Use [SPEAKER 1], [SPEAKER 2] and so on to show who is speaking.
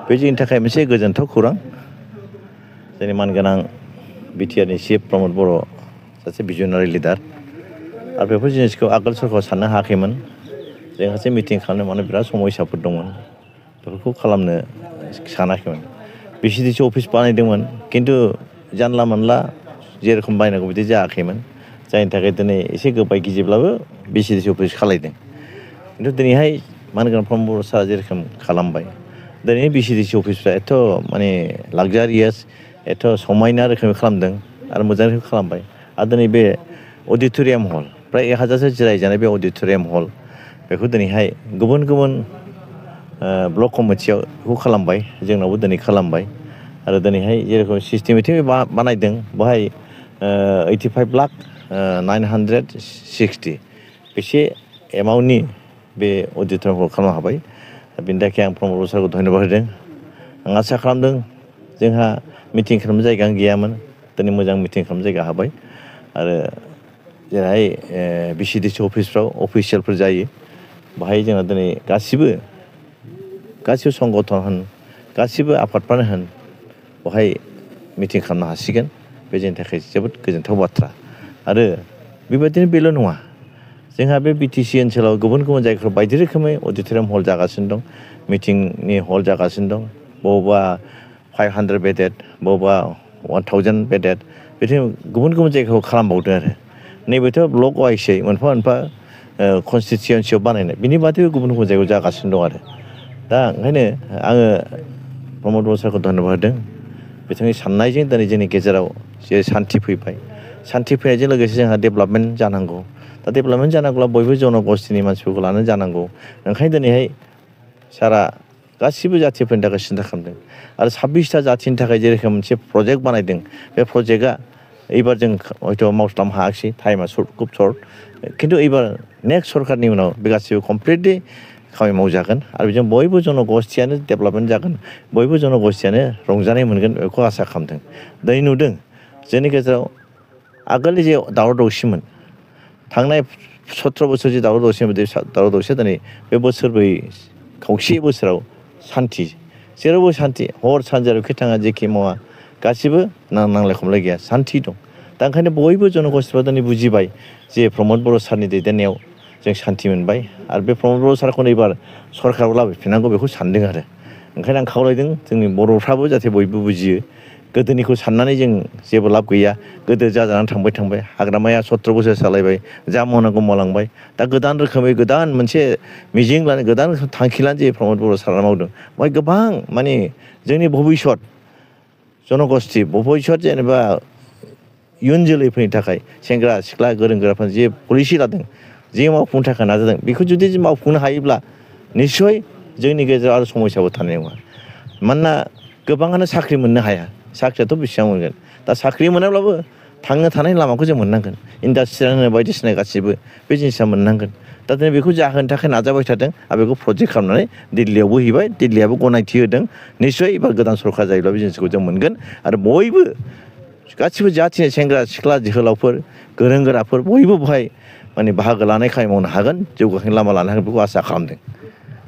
[SPEAKER 1] बे जोंनि थाखाय मोनसे गोजोनथाव खौरां जोंनि मानगोनां बिटिआरनि चिफ प्रमद बर' सासे भिजनारि लिडार आरो बेफोर जिनिसखौ आगोल सरकाराव साननो हायाखैमोन जोंहासो मिटिं खालामनो मानो बिराद समयसाफोर दंमोन बेफोरखौ खालामनो सानाखैमोन बिसिडिसि अफिस बानायदोंमोन खिन्थु जानला मोनला जेरखम बायनांगौ बिदि जायाखैमोन जायनि थाखाय दिनै एसे गोबाय गिजिब्लाबो बिसिडिसि अफिस खालायदों खिन्थु दिनैहाय मानगोनां प्रमद बर' सारा जेरोखोम खालामबाय दिनै बिसिडिसि अफिसफ्रा एथ' माने लाक्जारियास एथ' समायना रोखोमै खालामदों आरो मोजां रोखोमै खालामबाय आरो दिनै बे अडिट'रियाम हल प्राय 1000सो जिरायजानाय बे अडिट'रियाम हल बेखौ दिनैहाय गुबुन गुबुन ब्लक कमिटियाव बेखौ खालामबाय जोंनावबो दिनै खालामबाय आरो दिनैहाय जेरखम सिस्टेमेटिक बानायदों बेवहाय 85,960 बेसे एमाउन्टनि बे अडिट'रियामखौ खालामनो हाबाय बेनि थाखाय आं प्रमद बर' सारखौ धन्यबाद होदों आं आसा खालामदों जोंहा मिटिं खालामनो जायगा गैयामोन दिनै मोजां मिटिं खालामनो जायगा हाबाय आरो जेरैहाय बिसिडिसि अफिसफ्राव अफिसियेलफोर जायो बाहाय जोंहा दिनै गासिबो संगठन होन गासिबो आफादफ्रानो होन बेवहाय मिटिं खालामनो हासिगोन बे जोंनि थाखाय जोबोद गोजोनथाव बाथ्रा आरो बेबायदिनो बेल' नङा जोंहा बे बिटिसि ओनसोलाव गुबुन गुबुन जायगाफ्राव बायदि रोखोमै अडिट'रियाम हल जागासिनो दं मिटिंनि हल जागासिनो दं बबावबा 500 बेडेड बबावबा 1000 बेडेड बिदिनो गुबुन गुबुन जायगायाव खालामबावदों आरो नैबेथ' ब्लक वाइसै मोनफा मोनफा कनस्टिटिउन्सियाव बानायनाय बिनि बादैबो गुबुन गुबुन जायगायाव जागासिनो दं आरो दा ओंखायनो आङो प्रमद बर' सारखौ धन्यबाद होदों बिथांनि साननायजों दिनै जोंनि गेजेराव जे सान्थि फैबाय सान्थि फैनायजों लोगोसे जोंहा डेभेलपमेन्ट जानांगौ दा डेभेलपमेन्ट जानांगौब्ला बयबो जन'गस्थिनि मानसिफोरखौ लानानै जानांगौ ओंखायनो दिनैहाय सारा गासिबो जाथिफोरनि थाखाय सिन्था खालामदों आरो 26टा जाथिनि थाखाय जेरोखोम मोनसे प्रजेक्ट बानायदों बे प्रजेक्टआ एबार जों हयथ' मावस्लाबनो हायाखिसै टाइमा खुब सर्ट खिन्थु एबार नेक्स्ट सरकारनि उनाव बे गासिबो कमप्लिटलि खामानि मावजागोन आरो बेजों बयबो जन'गस्थियानो डेभेलपमेन्ट जागोन बयबो जन'गस्थियानो रंजानाय मोनगोन बेखौ आसा खालामदों दिनै नुदों जोंनि गेजेराव आगोलनि जे दावराव दावसिमोन थांनाय 17 बोसोर जे दावराव दावसिया दिनै बे बोसोरब्रै खावसे बोसोराव सान्थि जेरावबो सान्थि हर सान जेरावखि थाङा जेखि मावा गासिबो नांलाय खमलाय गैया सान्थि दं दा ओंखायनो बयबो जन'गस्थिफ्रा दिनै बुजिबाय जे प्रमद बर' सारनि दैदेननायाव जों सान्थि मोनबाय आरो बे प्रमद बर' सारखौनो एबार सरकाराव लाबोफिननांगौ बेखौ सानदों आरो ओंखायनो आं खावलायदों जोंनि बर'फ्राबो जाहाथे बयबो बुजियो गोदोनिखौ साननानै जों जेबो लाब गैया गोदो जानानै थांबाय हाग्रामाया 17 बोसोर सालायबाय जा मावनांगौ मावलांबाय दा गोदान रोखोमै गोदान मोनसे मिजिं लानो गोदान थांखि लानो जे प्रमद बर' सारा मावदों बेवहाय गोबां माने जोंनि भबिसत जन'गस्थि भबिसत जेनेबा इयुन जोलैफोरनि थाखाय सेंग्रा सिख्ला गोरों गोराफोर जे पलिसि लादों जे मावफुंनो थाखाय नाजादों बेखौ जुदि मावफुंनो हायोब्ला निस्सय जोंनि गेजेराव आरो समयसाबो थानाय नङा मानोना गोबाङानो साख्रि मोननो हाया साख्रियाथ' बेसेबां मोनगोन दा साख्रि मोनाब्लाबो थांनो थानाय लामाखौ जों मोननांगोन इन्डास्ट्रियानो बायदिसिना गासिबो बे जिनिसा मोननांगोन दा दिनै बेखौ जाहोनो थाखाय नाजाबाय थादों आरो बेखौ प्रजेक्ट खालामनानै दिल्लीयावबो हैबाय दिल्लीयाबो गनायथि होदों निस्सय एबार गोदान सरकार जायोब्ला बे जिनिसखौ जों मोनगोन आरो बयबो गासिबो जाथिनि सेंग्रा सिख्ला जोहोलावफोर गोरों गोराफोर बयबो बेवहाय माने बाहागो लानाय खामानि मावनो हागोन जौगाखांनायनि लामा लानो हागोन बेखौ आसा खालामदों